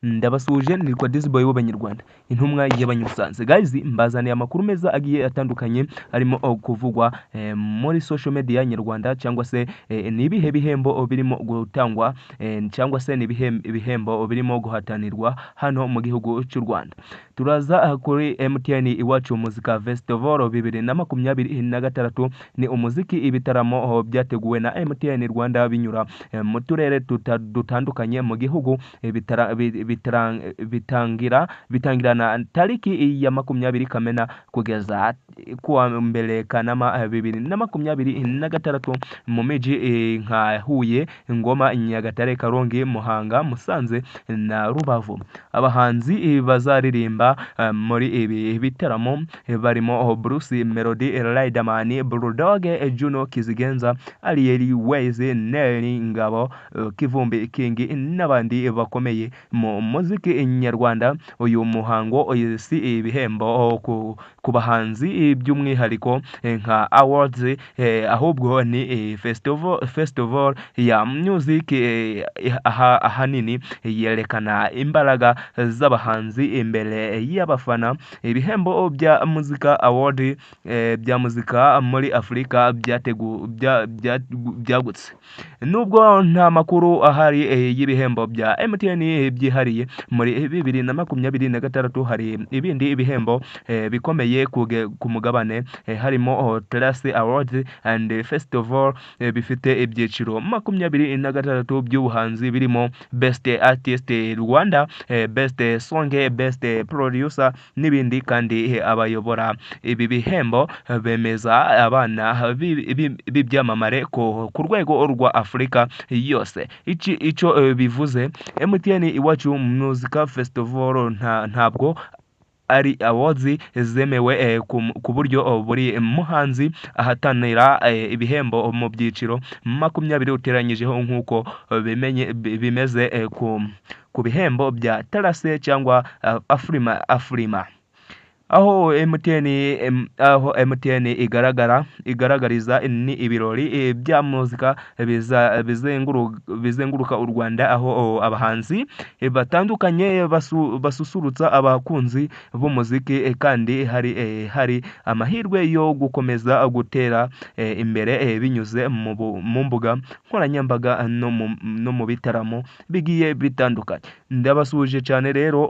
Ndabasuhuje, nitwa Dizzy w'Abanyarwanda, intumwa y'Abanyamusanze. Guys, mbazaniye amakuru meza agiye atandukanye arimo kuvugwa muri social media nyarwanda, cyangwa se ni ibihe bihembo birimo gutangwa, cyangwa se ni ibihe bihembo birimo guhatanirwa hano mu gihugu cy'u Rwanda. Turaza kuri MTN Iwacu Muzika Festival 2026. Ni umuziki, ibitaramo byateguwe na MTN Rwanda binyura mu turere dutandukanye mu gihugu, bitangirana tariki ya 20 Kamena kugeza kuwa 1 Kanama 2026 mu miji nka Huye, Ngoma, Nyagatare, Karongi, Muhanga, Musanze na Rubavu. Abahanzi bazaririmba muri ibi bitaramo barimo Bruce Melody, Riderman, Bulldog, Juno Kizigenza, Ariel Wayz, Nel Ngabo, Kivumbi King n'abandi bakomeye mu muziki nyarwanda. Uyu muhango si ibihembo ku bahanzi by'umwihariko nka awards, ahubwo ni festival ya music, ahanini yerekana imbaraga z'abahanzi imbere y'abafana. Ibihembo bya muzika award bya muzika muri Afurika byagutse. Nubwo nta makuru ahari y'ibihembo bya MTN byihariye muri 2026, hari ibindi bihembo bikomeye ku mugabane, harimo Trace Awards and Festival, bifite ibyiciro 26 by'ubuhanzi birimo Best Artist Rwanda, Best Song, Best Producer n'ibindi. Kandi abayobora ibi bihembo bemeza abana b'ibyamamare ku rwego rwa Afurika yose. Iki icyo bivuze: MTN Iwacu Muzika Festival ntabwo ari awards zemewe ku buryo buri muhanzi ahatanira ibihembo mu byiciro 20 uteranyijeho nk'uko bimeze ku bihembo bya Trace cyangwa Afrima. Aho MTN igaragara igaragariza ni ibirori bya muzika bizenguruka u Rwanda, aho abahanzi batandukanye basusurutsa abakunzi b'umuziki, kandi hari amahirwe yo gukomeza gutera imbere binyuze mu mbuga nkoranyambaga no mu bitaramo bigiye bitandukanye. Ndabasuhuje cyane rero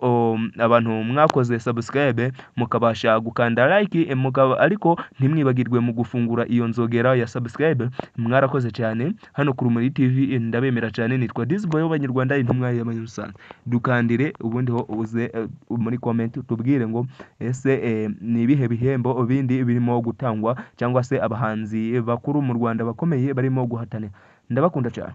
abantu mwakoze subscribe, mukabasha gukanda like, mukaba ariko ntimwibagirwe mu gufungura iyo nzogera ya subscribe. Mwarakoze cyane hano ku Rumuri TV, ndabemera cyane. Nitwa Dizzy w'Abanyarwanda, intumwa y'Abanyamusanze. Dukandire ubundi ho uze muri comment tubwire ngo ese ni ibihe bihembo bindi birimo gutangwa, cyangwa se abahanzi bakuru mu Rwanda bakomeye barimo guhatanira. Ndabakunda cyane.